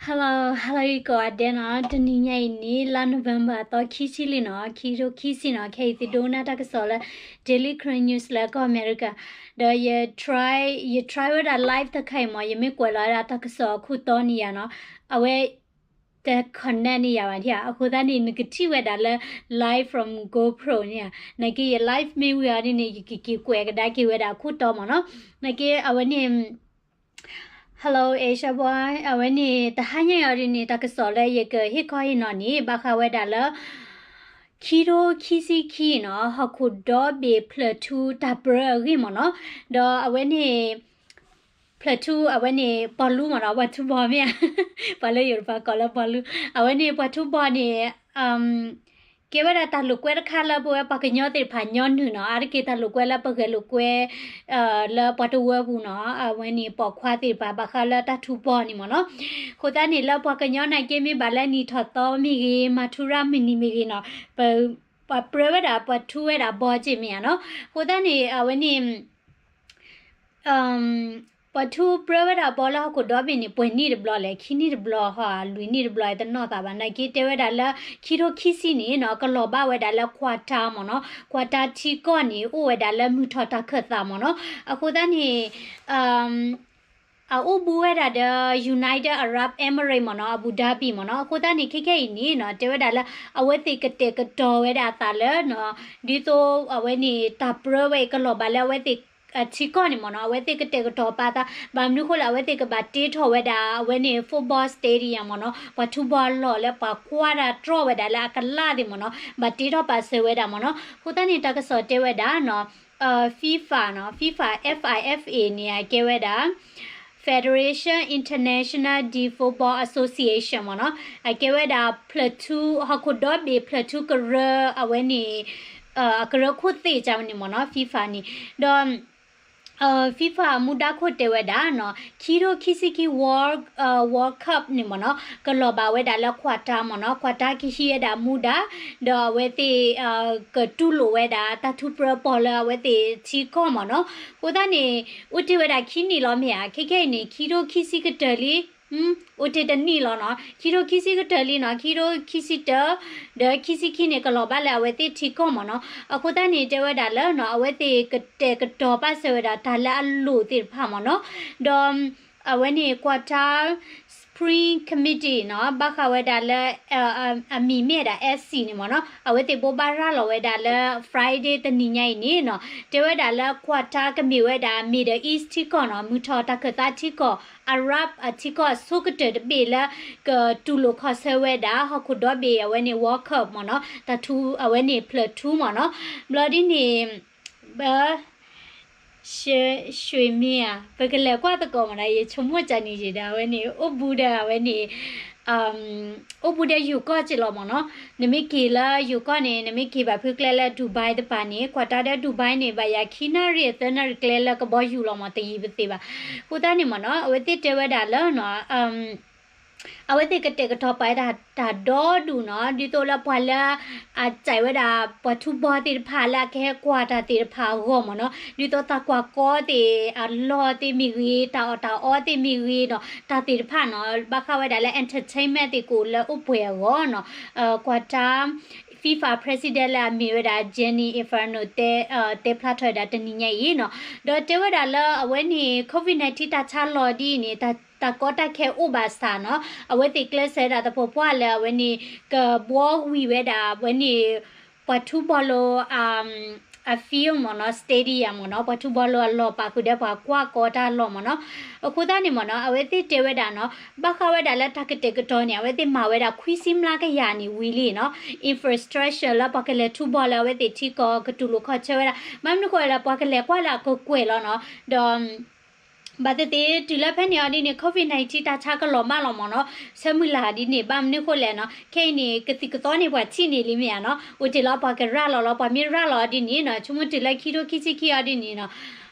Hello, hello ယကိးဂၤဒဲးနီၤ, တနံၤညါအံၤန့ၣ် လါ November သီခံဆံလံနီၤ, ခံထိခံဆံနီၤ, ခဲအံၤသုဒိကနၣ်တၢ်ကစီၣ်လၢ Daily Karen News လၢကီၢ်အမဲရကၤ, ဒီးယ try, ယ try ဝဲဒၣ် live တခါအံၤမ့ၢ် ယမ့ၢ်ကွဲးလီၤဝဲဒၣ်တၢ်ကစီၣ်အခိၣ်တီန့ၢ်ယၤနီၤ, အဝဲ တ connect န့ၢ်ယၤဘၣ်, အဃိသတးန့ၣ် နကထံၣ်ဝဲဒၣ်လၢ live from GoPro န့ၣ်ဧါ, နာ်က့ ယ live မ့ၢ်ဝံၤအီၤဒ်န့ၣ် ယကက့ၤကွဲးကဒါက့ၤဝဲဒၣ်အခိၣ်တီမ့ၢ်နီၤ, နာ်က့ အဝဲန့ၣ် Hello Asia Boy, အဝဲန့ၣ် တဟါညါအံၤဒ်န့ၣ် တၢ်ကစီၣ်လၢယကဟ့ၣ်ခီဟ့ၣ်နီၤန့ၣ် ဘၣ်ဃးဝဲဒၣ်လၢ ခံထိခံဆံခံနီၤ, ဟီၣ်ခိၣ်ဒီဘ့ၣ်ဖျၢၣ်ထူတၢ်ပြၢအဂ့ၢ်မ့ၢ်နီၤ, ဒီးအဝဲန့ၣ် ဖျၢၣ်ထူအဝဲန့ၣ် ပှၤလူမ့ၢ်နီၤ, ပှၤထူဘီမ့ၢ်ဧါ, ပှၤလၢယိၤတပၤကိးလၢပှၤလူ, အဝဲန့ၣ် ပှၤထူဘီန့ၣ် ကဲဝဲဒၣ်တၢ်လိာ်ကွဲတခါလၢပဝဲပှၤကညီသ့ၣ်တဖၣ်ညီနုၢ်နီၤ, အါတက့ၢ်တၢ်လိာ်ကွဲလၢပဂဲၤလိာ်ကွဲ လၢပှၤတဝၢပူၤနီၤ, အဝဲန့ၣ်ပိာ်ခွါသ့ၣ်တဖၣ် ဘၣ်ဃးလၢတၢ်ထူဘီန့ၣ်မ့ၢ်နီၤ, အဃိသတးန့ၣ် လၢပှၤကညီနာ်က့ မ့ၢ်ဘၣ်လၢနံၣ်ထီၣ်သီမ့ၢ်ဂ့ၤ, မၤထူရၣ်မုၢ်နံၤမ့ၢ်ဂ့ၤနီၤ, ပ ပှၤပြၢဝဲဒၣ် ပှၤထူဝဲဒၣ်ဘီက့ၢ်မ့ၢ်ဧါနီၤ, အဃိသတးန့ၣ် အဝဲန့ၣ် ပှၤထူပြၢဝဲဒၣ်ဘီလၢဟီၣ်ခိၣ်ဒီဘ့ၣ်န့ၣ် ပှဲၤနံၣ်တဘျီလဲၣ်, ခံနံၣ်တဘျီဟီ, လွံၢ်နံၣ်တဘျီ တနီၣ်သးဘၣ်, နာ်က့တဲဝဲဒၣ်လၢ ခံထိခံဆံန့ၣ်နီၤ, ကလီၤဘၣ်ဝဲဒၣ်လၢ Qatar မ့ၢ်နီၤ, Qatar ထံကီၢ်န့ၣ် အိၣ်ဝဲဒၣ်လၢမုၢ်ထီၣ်တၢ်ခၢၣ်သးမ့ၢ်နီၤ, အဃိသတးန့ၣ် အအိၣ်ဘူးဝဲဒၣ်ဒီး United Arab Emirates မ့ၢ်နီၤ, Abu Dhabi မ့ၢ်နီၤ, အဃိသတးန့ၣ် ခဲခဲအံၤန့ၣ်နီၤ, တဲဝဲဒၣ်လၢ အဝဲသ့ၣ်ကတဲာ်ကတီၤဝဲဒၣ်အသးလၢနီၤ, ဒ်သိးအဝဲန့ၣ် တၢ်ပြၢဝဲအံၤ ကလီၤဘၣ်လၢအဝဲသ့ၣ် ထံကီၢ်န့ၣ်မ့ၢ်နီၤ, အဝဲသ့ၣ်ကတဲာ်ကတီၤပာ်သး, ဘၣ်မနုၤဃိလၢအဝဲသ့ၣ်ကဘၣ်တ့ထီၣ်ဝဲဒၣ် အဝဲန့ၣ် football stadium မ့ၢ်နီၤ, ပှၤထူဘီလီၢ်လၢပှၤကွၢ်တၢ်တြီဝဲဒၣ်လၢအကလးသ့ၣ်မ့ၢ်နီၤ, ဘၣ်တ့ထီၣ်ပာ်စၢၤဝဲဒၣ်မ့ၢ်နီၤ, အဃိသတးန့ၣ် တၢ်ကစီၣ်တဲဝဲဒၣ်နီၤ FIFA နီၤ, FIFA, FIFA န့ၣ် အကဲဝဲဒၣ် Federation International de Football Association မ့ၢ်နီၤ, အကဲဝဲဒၣ်ဖျၢၣ်ထူ, ဟီၣ်ခိၣ်ဒီဘ့ၣ်ဖျၢၣ်ထူကရၢအဝဲန့ၣ်, အကရၢခိၣ်သ့ၣ်ကန့ၣ်မ့ၢ်နီၤ, FIFA န့ၣ်, ဒီး FIFA အမူဒါခိၣ်တဲဝဲဒၣ်နီၤ, ခံထိခံဆံခံ World, World Cup န့ၣ်မ့ၢ်နီၤ, ကလီၤဘၣ်ဝဲဒၣ်လၢ Qatar မ့ၢ်နီၤ, Qatar ကဟံးဝဲဒၣ်မူဒါ, ဒီးအဝဲသ့ၣ် ကတူၢ်လိာ်ဝဲဒၣ် တၢ်ထူပြၢပီၢ်လၢအဝဲသ့ၣ်ထံကီၢ်မ့ၢ်နီၤ, အဃိသတးန့ၣ် အိၣ်တ့ၢ်ဝဲဒၣ်ခံနံၣ်လီၤမ့ၢ်ဧါ, ခဲခဲအံၤန့ၣ် ခံထိခံဆံကတၢၢ်လံ အိၣ်တ့ၢ်တနံၣ်လီၤနီၤ, ခံထိခံဆံကတၢၢ်လံနီၤ, ခံထိခံဆံတၢ ဒီးခံဆံခံန့ၣ် ကလီၤဘၣ်လၢအဝဲသ့ၣ်ထံကီၢ်မ့ၢ်နီၤ, အဃိသတးန့ၣ် တဲဝဲဒၣ်လၢနီၤ, အဝဲသ့ၣ်ကတဲာ်ကတီၤပာ်စၢၤဝဲဒၣ်တၢ်လၢအလိၣ်သ့ၣ်တဖၣ်မ့ၢ်နီၤ, ဒီး အဝဲန့ၣ် Qatar Spring Committee နီၤ, ဘၣ်ဃးဝဲဒၣ်လၢ အမံၤမ့ၢ်ဒၣ် SC န့ၣ်မ့ၢ်နီၤ, အဝဲသ့ၣ်ဘိးဘၣ်ရၤလီၤဝဲဒၣ်လၢ Friday တနံၤညါအံၤန့ၣ်နီၤ, တဲဝဲဒၣ်လၢ Qatar ကမ့ၢ်ဝဲဒၣ် Middle East ထံကီၢ်နီၤ, မုၢ်ထီၣ်တၢ်ခၢၣ်သးထံကီၢ် Arab အထံကီၢ်အဆိကတၢၢ်တဘ့ၣ်လၢ ကတူၢ်လိာ်ခီၣ်ဆၢဝဲဒၣ် ဟီၣ်ခိၣ်ဒီဘ့ၣ်အဝဲန့ၣ် World Cup မ့ၢ်နီၤ, တၢ်ထူအဝဲန့ၣ်ဖျၢၣ်ထူမ့ၢ်နီၤ, ဘျီဒ်န့ၣ် ဘၣ် ရွှေမင်း ဧါ, ပကလဲၤကွၢ်သကိးမ့ၢ်နီၤ, ယဆိကမိၣ်ကန့ၣ်ယံၤဒီး အဝဲန့ၣ် အိၣ်ဘူးဒီးအဝဲန့ၣ် အိၣ်ဘူးဒီးယိၤကီၢ်က့လီၤမ့ၢ်နီၤ, နမ့ၢ်က့ၤလၢယိၤကီၢ်န့ၣ် နမ့ၢ်က့ၤဘၣ်ဖုကျဲလၢ Dubai တပၤန့ၣ်, Qatar ဒီး Dubai န့ၣ် ဘၣ်ယၤခံနၣ်ရံၣ်သၢနၣ်ရံၣ်ကျဲလၢကဘီယူၤလီၤမ့ၢ် တယံၤပသ့ဘၣ်, အဃိသတးန့ၣ်မ့ၢ်နီၤ, အဝဲသ့ၣ်တဲဝဲဒၣ်လၢ အဝဲသ့ၣ်ကတဲာ်ကတီၤပာ်ဝဲဒၣ်တၢ်ဒီဒူၣ်နီၤ, ဒ်သိးလၢပှၤလၢ အစဲးဝဲဒၣ် ပှၤထူဘီသ့ၣ်တဖၣ်လၢအကဟဲကွၢ်တၢ်သ့ၣ်တဖၣ်အဂီၢ်မ့ၢ်နီၤ, ဒ်သိးတၢ်ကွၢ်ကီသ့ၣ်အလီၢ်သ့ၣ်မ့ၢ်ဂ့ၤ, တၢ်အီၣ်တၢ်အီသ့ၣ်မ့ၢ်ဂ့ၤနီၤ, တၢ်သ့ၣ်တဖၣ်နီၤ, ဘၣ်ဃးဝဲဒၣ်လၢ entertainment သ့ၣ်ကအိၣ်လၢအိၣ်ပှဲၤအဂီၢ်နီၤ, Qatar FIFA president လၢအမ့ၢ်ဝဲဒၣ် Gianni Infantino တဲဖျါထီၣ်ဝဲဒၣ်တနံၤညါအံၤနီၤ, ဒီးတဲဝဲဒၣ်လၢအဝဲန့ၣ် COVID nineteen တၢ်ဆါလီၤဒ်အံၤန့ၣ် တၢ်ကီတၢ်ခဲအိၣ်ဘၣ်ဆၣ်နီၤ, အဝဲသ့ၣ်ကျဲးစၢးဒၣ်သပှၢ်ပှၢ်လၢအဝဲန့ၣ် ကဘှီဝံၤဝဲဒၣ်အဝဲန့ၣ် ပှၤထူဘီလိၤ အ field မ့ၢ်နီၤ, stadium မ့ၢ်နီၤ, ပှၤထူဘီလိၤအလီၢ်ပာ်ဃုာ်ဒီးပှၤကွၢ်ကီတၢ်လီၢ်မ့ၢ်နီၤ, အဃိသတးန့ၣ်မ့ၢ်နီၤ, အဝဲသ့ၣ်တဲဝဲဒၣ်နီၤ, ဘၣ်ဃးဝဲဒၣ်လၢတၢ်ကတဲာ်ကတီၤန့ၣ် အဝဲသ့ၣ်မၤဝဲဒၣ်ခွံဆံမျးကယၤန့ၣ်ဝံၤလံနီၤ, infrastructure လၢပှၤကလဲၤထူဘီလၢအဝဲသ့ၣ်ထံကီၢ်ကတူၢ်လိာ်ခီၣ်ဆၢဝဲဒၣ်, ဘၣ်မနုၤဃိလၢပှၤကလဲၤကွၢ်လၢအကကွဲၢ်လီၤနီၤ, ဒီး ဘၣ်သ့ၣ်သ့ၣ် တုၤလၢဖဲန့ၣ်အီၤဒ်န့ၣ် COVID nineteen တၢ်ဆါကလီၤမၢ်လီၤမ့ၢ်နီၤ, ဆၢမုၢ်လၢ်ဒ်န့ၣ် ဘၣ်မနုၤဃိလဲၣ်နီၤ, ခဲအံၤန့ၣ် ကသံၣ်ကသီန့ၣ် ပှၤထံၣ်န့ၢ်လံမ့ၢ်ဧါနီၤ, အိၣ်တ့ၢ်လီၤပှၤကရၤလီၤလီၤ, ပှၤမ့ၢ်ရၤလီၤအီၤဒ်န့ၣ်နီၤ, ဆိကမိၣ်တုၤလၢခံထိခံဆံခံအီၤဒ်န့ၣ်နီၤ,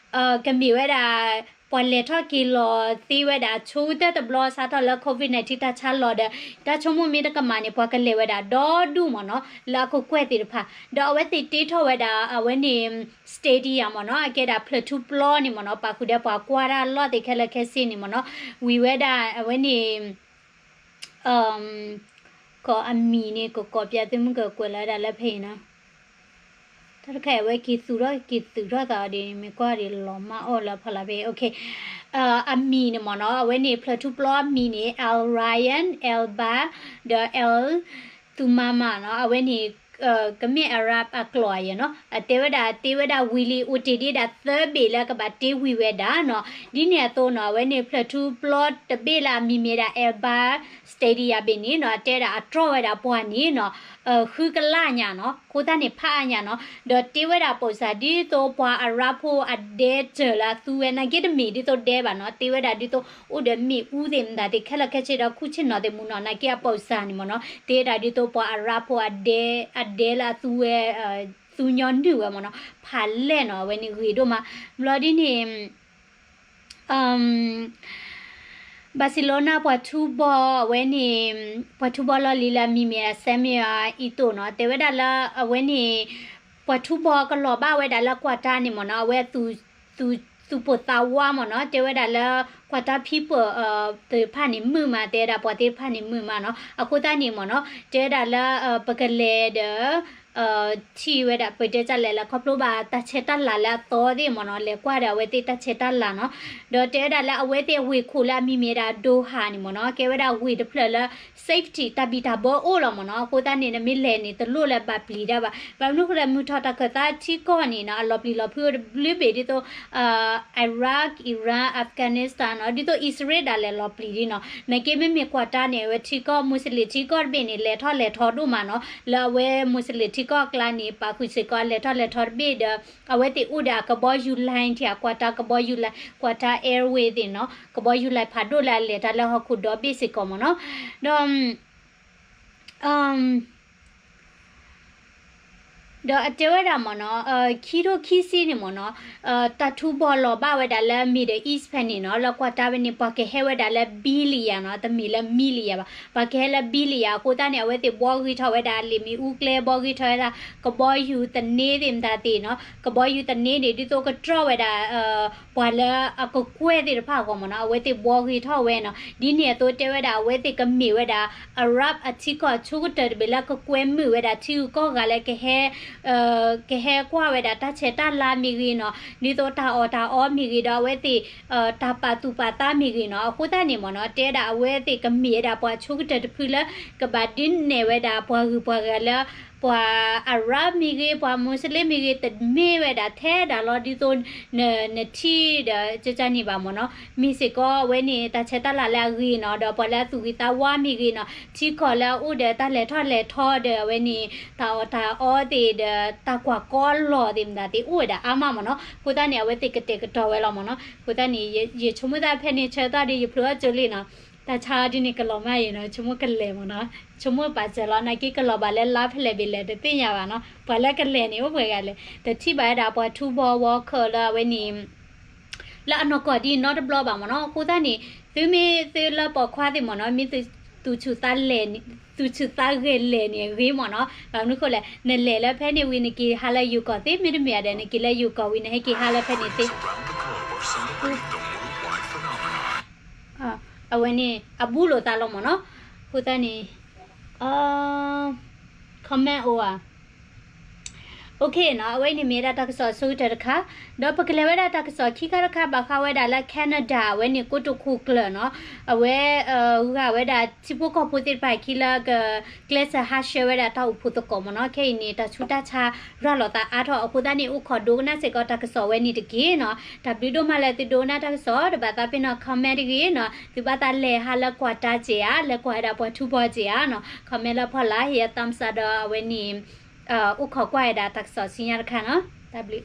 ကမ့ၢ်ဝဲဒၣ် ပှၤလဲၤထီၣ်က့ၤလီၤသ့ဝဲဒၣ် ဆိကတၢၢ်တဘျီ စးထီၣ်လၢ COVID nineteen တၢ်ဆါလီၤဒီး တၢ်ဆိကမိၣ်မ့ၢ်တကမၣ်န့ၣ် ပှၤကလဲၤဝဲဒၣ်ဒီဒူၣ်မ့ၢ်နီၤ, လၢအကကွဲၢ်သ့ၣ်တဖၣ်, ဒီးအဝဲသ့ၣ်တ့ထီၣ်ဝဲဒၣ် အဝဲန့ၣ် stadium မ့ၢ်နီၤ, အကဲဒၣ်ဖျၢၣ်ထူပျီန့ၣ်မ့ၢ်နီၤ, ပာ်ဃုာ်ဒီးပှၤကွၢ်တၢ်လီၢ်သ့ၣ်ခဲလၢာ်ခဲဆ့န့ၣ်မ့ၢ်နီၤ, ဝံၤဝဲဒၣ်အဝဲန့ၣ် ကိးအမံၤန့ၣ် ကကိးပျးသုမုၢ်ကကွဲးလၢဒၣ်လၢဖဲအံၤနီၤ. တၢ်တခါအံၤအဝဲက့ၤသူၣ်ထီၣ်က့ၤသူၣ်ထီၣ်သးအီၤဒ်န့ၣ် မ့ၢ်ကွၢ်ဒ်လီၤမၢ်အီၣ်လၢဖီလာ်ဖဲအံၤ အမံၤန့ၣ်မ့ၢ်နီၤ အဝဲန့ၣ် ဖျၢၣ်ထူပျီအမံၤန့ၣ် Al Ryan, Al Ba ဒီး Al Thumama နီၤ. အဝဲန့ၣ် ကမ့ၢ် Arab အကျိာ်အယဲၢ်နီၤ. အတဲဝဲဒၣ် တ့ဝဲဒၣ်ဝံၤလံ အိၣ်တ့ၢ်ဒံးဒၣ်သၢဘ့ၣ်လၢကဘၣ်တ့ဝံၤဝဲဒၣ်နီၤ. ဒ်န့ၣ်အသိးနီၤ အဝဲန့ၣ် ဖျၢၣ်ထူပျီတဘ့ၣ်လၢအမံၤမ့ၢ်ဒၣ် Al Ba Stadium ဘ့ၣ်န့ၣ်နီၤ အတဲဒၣ်အတြီၢ်ဝဲဒၣ်ပှၤန့ၣ်နီၤ ဃုကလးညါနီၤ အဃိသတးန့ၣ် ဖးအါညါနီၤ. ဒီးတ့ဝဲဒၣ်ပိာ်စၢ်ဒ်သိးပှၤ Arab ဖိအဒဲတၢၢ်လၢအသူဝဲ နာ်က့တမ့ၢ်ဒ်သိးဒဲဘၣ်နီၤ. တ့ဝဲဒၣ်ဒ်သိး အိၣ်ဒီးမ့ၣ်အူသ့ၣ်မတၤသ့ၣ် ခဲလၢာ်ခဲဆ့ဒီးခူၣ်ဆ့ၣ်နီၤသ့ၣ်မူနီၤ နာ်က့အပိာ်စၢ်န့ၣ်မ့ၢ်နီၤ တ့ဝဲဒၣ်ဒ်သိးပှၤ Arab ဖိအဒဲ အဒဲလၢအသူဝဲ သူညီနုၢ်ဝဲမ့ၢ်နီၤ ဖးလဲၢ်နီၤ အဝဲန့ၣ်ဂ့ၤဒိၣ်မး. ဘျီဒ်န့ၣ် Barcelona ပှၤထူဘီ အဝဲန့ၣ် ပှၤထူဘီလီၢ်လံၤလၢအမံၤမ့ၢ် Samuel Eto'o နီၤ တဲဝဲဒၣ်လၢအဝဲန့ၣ် ပှၤထူဘီကလီၤဘၣ်ဝဲဒၣ်လၢကွၢ်တၢ်န့ၣ်မ့ၢ်နီၤ အဝဲ သူၣ်ပိာ်သးဝါမ့ၢ်နီၤ တဲဝဲဒၣ်လၢ ကွၢ်တၢ်ဖံးပၢၢ်သ့ၣ်တဖၣ်န့ၣ်မုာ်မး တဲဝဲဒၣ်ပှၤသ့ၣ်တဖၣ်န့ၣ်မုာ်မးနီၤ. အဃိသတးန့ၣ်မ့ၢ်နီၤ တဲဝဲဒၣ်လၢ ပကလဲၤဒီး ထံၣ်ဝဲဒၣ် ပတဲတၢ်လဲၣ်လၢခီဖျိဘၣ်တၢ်ဆဲးတၢ်လၤလၢအသီသ့ၣ်မ့ၢ်နီၤ လဲၤကွၢ်ဒီးအဝဲသ့ၣ်တၢ်ဆဲးတၢ်လၤနီၤ. ဒီးတဲဝဲဒၣ်လၢအဝဲသ့ၣ်ဝ့ၢ်ခိၣ်လၢအမံၤမ့ၢ်ဒၣ် Doha န့ၣ်မ့ၢ်နီၤ ကဲဝဲဒၣ်ဝ့ၢ်တဖျၢၣ်လၢ safety တၢ်ဘံၣ်တၢ်ဘၢအိၣ်လီၤမ့ၢ်နီၤ. အဃိသတးန့ၣ် နမ့ၢ်လဲၤန့ၣ် တလိၣ်လၢဘၣ်ပျံၤတၢ်ဘၣ်. ဘၣ်မနုၤဃိလဲၣ် မုၢ်ထီၣ်တၢ်ခၢၣ်သးထံကီၢ်န့ၣ်နီၤ အလီၤပျံၤလီၤဖုးအိၣ်တဘျုးဘ့ၣ်ဒ်သိး Iraq, Iran, Afghanistan နီၤ ဒ်သိးအံၣ်စရ့လးဒၣ်လဲာ်လီၤပျံၤဒ်နီၤ. နာ်က့မ့မ့ၢ်ကွၢ်တၢ်န့ၣ် အဝဲထံကီၢ် Muslim ထံကီၢ်တဘ့ၣ်န့ၣ် လဲၤထီၣ်လဲၤထီဒိၣ်မးနီၤ လၢအဝဲ Muslim ထံကီၢ်အကျါန့ၣ် ပာ်ဃုာ်စ့ၢ်ကီးအလဲၤထီၣ်လဲၤထီတဘ့ၣ်ဒီး အဝဲသ့ၣ်အိၣ်ဒီးအကဘီယူၤ line ထံၣ် အကွၢ်တၢ်ကဘီယူၤ line ကွၢ်တၢ် airway သ့ၣ်နီၤ ကဘီယူၤ line ဖးဒိၣ်လၢအလဲၤတၢ်လၢဟီၣ်ခိၣ်ဒီဘ့ၣ်စ့ၢ်ကီးမ့ၢ်နီၤ. ဒီး ဒီးအတဲဝဲဒၣ်မ့ၢ်နီၤ ခံထိခံဆံန့ၣ်မ့ၢ်နီၤ တၢ်ထူဘီလီၤဘၣ်ဝဲဒၣ်လၢ Middle East ဖဲန့ၣ်နီၤ လၢကွၢ်တၢ်ဝဲန့ၣ် ပှၤကဟဲဝဲဒၣ်လၢ billion နီၤ တမ့ၢ်လၢ million ဘၣ် ပှၤကဟဲလၢ billion အဃိသတးန့ၣ် အဝဲသ့ၣ်ဘှီဂ့ၤထီၣ်ဝဲဒၣ်လံာ်မ့ၣ်အူကျဲ ဘှီဂ့ၤထီၣ်ဝဲဒၣ် ကဘီယူၤသန့သ့ၣ်မတၤသ့ၣ်နီၤ ကဘီယူၤသန့န့ၣ် ဒ်သိးကတြီၢ်ဝဲဒၣ် ပှၤလၢအကကွဲၢ်သ့ၣ်တဖၣ်အဂီၢ်မ့ၢ်နီၤ အဝဲသ့ၣ်ဘှီဂ့ၤထီၣ်ဝဲနီၤ ဒ်န့ၣ်အသိးတဲဝဲဒၣ် အဝဲသ့ၣ်ကမ့ၢ်ဝဲဒၣ် Arab အထံကီၢ်အဆိကတၢၢ်တဘ့ၣ်လၢကကွဲမုာ်ဝဲဒၣ်ထံဂုၤကီၢ်ဂၤလၢ ကဟဲကွၢ်ဝဲဒၣ်တၢ်ဆဲးတၢ်လၤမ့ၢ်ဂ့ၤနီၤ ဒ်သိးတၢ်အီၣ်တၢ်အီမ့ၢ်ဂ့ၤဒီး အဝဲသ့ၣ် တၢ်ပာ်သူၣ်ပာ်သးမ့ၢ်ဂ့ၤနီၤ အဃိသတးန့ၣ်မ့ၢ်နီၤ တဲဒၣ်အဝဲသ့ၣ်ကမ့ၢ်ဝဲဒၣ်ပှၤဆိကတၢၢ်တဖုလၢ ကဘၣ်ဒုးနဲၣ်ဝဲဒၣ်ပှၤဂုၤပှၤဂၤလၢ ပှၤ Arab မ့ၢ်ဂ့ၤ ပှၤ Muslim မ့ၢ်ဂ့ၤ တမ့ၢ်ဝဲဒၣ်ထဲဒၣ်လီၤ ဒ်သိး နထံၣ်ဒီးကကန့ၣ်ဘၣ်မ့ၢ်နီၤ မ့ၢ်စ့ၢ်ကီးအဝဲန့ၣ် တၢ်ဆဲးတၢ်လၤလၢအဂ့ၤနီၤ ဒီးပှၤလၢအသူၣ်ဂ့ၤသးဝါမ့ၢ်ဂ့ၤနီၤ ထံကီၢ်လၢအအိၣ်ဒီးတၢ်လဲၤထီၣ်လဲၤထီဒီးအဝဲန့ၣ် တၢ်အီၣ်တၢ်အီသ့ၣ်ဒီး တၢ်ကွၢ်ကီလီၢ်သ့ၣ်မတၤသ့ၣ်အိၣ်ဝဲဒၣ်အါမးမ့ၢ်နီၤ အဃိသတးန့ၣ် အဝဲသ့ၣ်ကတဲာ်ကတီၤဝဲလီၤမ့ၢ်နီၤ အဃိသတးန့ၣ် ယဆိကမိၣ်သးဖဲန့ၣ်ဆၢကတီၢ်ဒီး ယဖျိအီၣ်ကၠိလံနီၤ တၢ်ဆါဒ်န့ၣ်ကလီၤမၢ်အံၤနီၤ ဆိကမိၣ်ကလဲၤမ့ၢ်နီၤ ဆိကမိၣ်ပာ်စၢၤလီၤ နာ်က့ကလီၤဘၣ်လၢလါဖဲလဲၣ်ဘ့ၣ်လဲၣ် တသ့ၣ်ညါဘၣ်နီၤ ပှၤလၢကလဲၤန့ၣ် အိၣ်ပှဲၤဂၤလဲၣ် တထံၣ်ဘၣ်ဝဲဒၣ်ပှၤထူဘီဝီခၢၣ်လၢအဝဲန့ၣ် လၢအနီၢ်ကီၢ်ဒ်နီတဘျီဘၣ်မ့ၢ်နီၤ အဃိသတးန့ၣ် သုမ့ၢ်သုလၢပိာ်ခွါသ့ၣ်မ့ၢ်နီၤ မ့ၢ်သုသူၣ်ဆူၣ်သးလဲၤ သူၣ်ဆူၣ်သးဂဲၤလဲၤန့ၣ်ဂ့ၤမ့ၢ်နီၤ ဘၣ်မနုၤဃိလဲၣ် နလဲၤလၢဖဲန့ၣ်ဝံၤ နက့ၤဟးလၢယိၤကီၢ်သ့ မ့တမ့ၢ်ဒီး နက့ၤလၢယိၤကီၢ်ဝံၤ နဟဲက့ၤဟးလၢဖဲန့ၣ်သ့ အဝဲန့ၣ် အဘူးလိာ်သးလီၤမ့ၢ်နီၤ အဃိသတးန့ၣ် comment အိၣ်ဧါ OK နီၤ အဝဲန့ၣ်မ့ၢ်ဝဲဒၣ်တၢ်ကစီၣ်အဆိကတၢၢ်တခါ ဒီးပကလဲၤဝဲဒၣ်တၢ်ကစီၣ်ခံခါတခါ ဘၣ်ဃးဝဲဒၣ်လၢ Canada အဝဲန့ၣ် ကိတိာ်ခိၣ်ကျၢၢ်နီၤ အဝဲ ဂုၤဂၤဝဲဒၣ်ထံဖိကီၢ်ဖိသ့ၣ်တဖၣ်အခံလၢက ကျဲးစၢးဟးဆှဲးဝဲဒၣ်တၢ်အိၣ်ဖှိၣ်သကိးမ့ၢ်နီၤ ခဲအံၤန့ၣ် တၢ်ဆူးတၢ်ဆါရၤလီၤသးအါထီၣ် အဃိသတးန့ၣ် အိၣ်ခိးဒိကနၣ်စ့ၢ်ကီးတၢ်ကစီၣ်ဝဲန့ၣ်တက့ၢ်နီၤ တၢ်ဘျုးဒိၣ်မးလၢသုဒိကနၣ်တၢ်ကစီၣ် တဘၣ်သးပ့ၤနီၣ် comment တဂ့ၤနီၤ သုဘၣ်သးလဲၤဟးလၢကွၢ်တၢ်စ့ၢ်ဧါ လဲၤကွၢ်ဝဲဒၣ်ပှၤထူဘီစ့ၢ်ဧါနီၤ comment လၢဖီလာ် ဟ့ၣ်ယၤ thumbs up ဒီးအဝဲန့ၣ် အိၣ်ခိးကွၢ်ဝဲဒၣ်တၢ်ကစီၣ်ဆူညါတခါနီၤ တၢ်ဘျုး